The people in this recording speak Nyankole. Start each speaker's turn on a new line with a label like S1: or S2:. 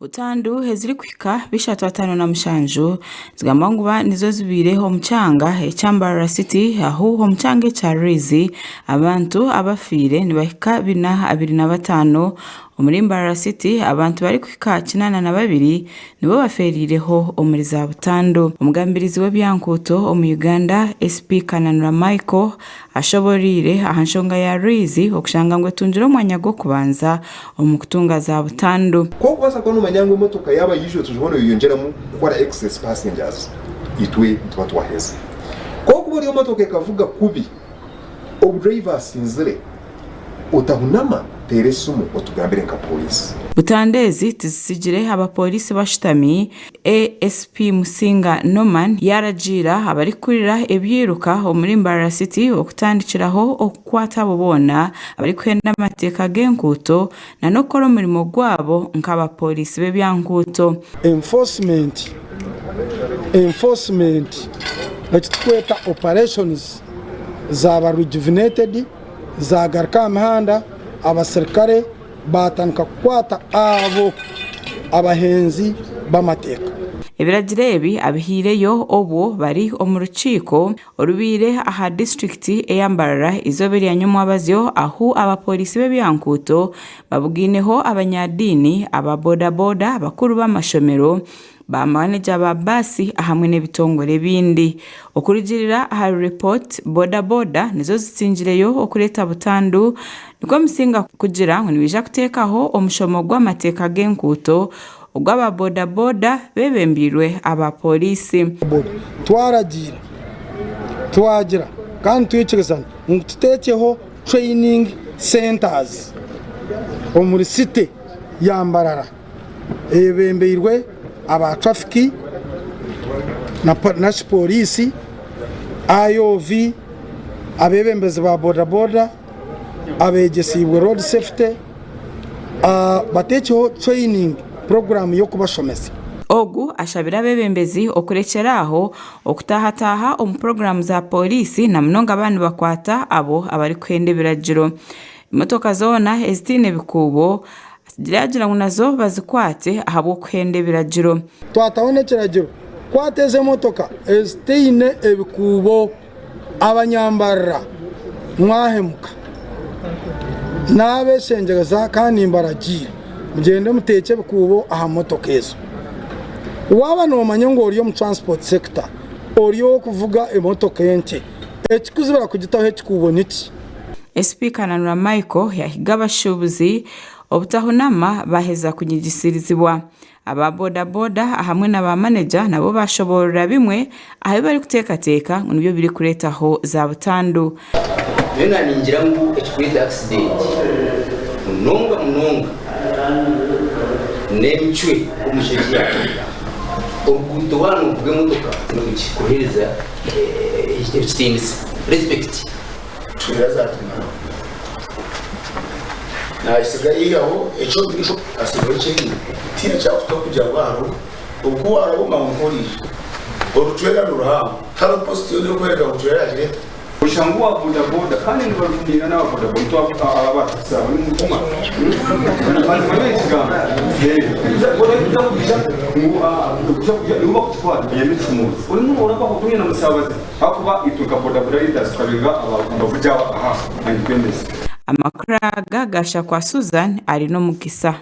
S1: Butandu ezirikuhika 357 nizigambwa ngu nizo zibaire omu kyanga ekya Mbarara City ahu omu kyanga ekya Rwizi abantu abafiire nibahika 425. Omuri Mbarara City abantu barikuhika 82 nibo bafeereireho omuri za butandu. Omugambirizi w'ebyanguuto omu Uganda, SP Kananura Michael Ashoboreire aha nshonga ya Rwizi okushanga ngu etungire omwanya gw'okubanza omu kutunga za butandu.
S2: Ku orikubaasa kuba noomanya ngu emotoka yaaba yaija otujwa nooyeyongyeramu kukora excess passengers, itwe nituba twaheza. Ku orikuba ori emotoka ekavuga kubi, obu driver asinzire, Otahunama, teera esimu otugambire nka pooriisi.
S1: Butandu ezi tizitsigire abapooriisi bashutami, ASP Musinga Norman yaaragiira abarikukurira ebyiruka omuri Mbarara City okutandikiraho okukwata abo boona abarikuhenda amateeka g'enguuto na n'okukora omurimo gwabo nk'abapooriisi b'ebyanguuto.
S3: Enforcement, Enforcement, eki turikweta operations zaaba rejuvenated. Zaagaruka aha mihanda, abaserukare baatandika kukwata abo abahenzi b'amateeka.
S1: Ebiragiro ebi abihaireyo obwo bari omu rukiiko orubaire aha disiturikiti eya Mbarara eizooba erya nyomwabazyo ahu abapooriisi b'ebyanguuto babugaineho abanyadiini, aba boda-boda, abakuru b'amashomero, ba maneja ba baasi ahamwe n'ebitongore ebindi. Okurugiirira ahari report, boda boda nizo zitsingireyo okureeta butandu nikwo Musinga kugira ngu nibaija kuteekaho omushomo gw'amateeka g'enguuto ogw'aba boda boda beebembeirwe aba pooriisi.
S3: Twaragiira, twagira kandi twikirizana ngu tuteekyeho training centres omuri city ya Mbarara. Eyebembeirwe aba traffic na Pooriisi, IOV, abeebembezi ba bodaboda, abeegyesiibwe road safety bateekyeho training program y'okubashomesa.
S1: Ogu ashabire abeebembezi okurekyera aho okutaahataaha omu puroguraamu za pooriisi na munonga baaba nibakwata abo abarikuhenda ebiragiro. Emotoka zoona ezitaine bikuubo Yaagira ngu nazo bazikwate ahabw'okuhenda ebiragiro.
S3: Twataho n'ekiragiro kwata ezo emotoka ezitaine ebikuubo. Abanyambarira mwahemuka. Naabeshengyereza kandi nimbaragiira mugyende muteekye ebikuubo aha motoka ezo. Waaba noomanya ngu ori omu transport sector ori ow'okuvuga emotoka enkye, ekikuzibira kugitaho ekikuubo niki?
S1: SP Kananura Michael yahiga abashuubuzi obutahunama baaheza kunyigisirizibwa. Aba boda boda ahamwe na ba maneja nabo baashoboorora bimwe aha bi barikuteekateeka ngu nibyo birikureetaho za butandu.
S4: Nyowe naningira ngu ekikureeta accident munonga munonga n'emicwe omushaija yakugira. Oruguuto waaba novuga emotoka nibakikuhereza ekitiinisa, respect.
S5: Twera zatumaraho nayesiga yaihaho ekyomumaisho asigaho ekyenyima tihaine ekyakutuka kugira ngu hariho oku waraba omanya ngu oriija orucwera niruhango tihariho post yoona erikworeka ngu cwera yagira eta.
S6: Oshusha ngu owa boda boda kandi nibarumiira n'aba boda boda aba takisi aba nimutuma mazima n'ekigambo nibo bakukitwara yenda ekishumuuzo orimu orabaho otumye na musaabaze Ahakuba itwe nka boda boda leaders tukabinga abavugi aba aha independence.
S1: Amakuru aga gashakwa Susan Arinomugisa.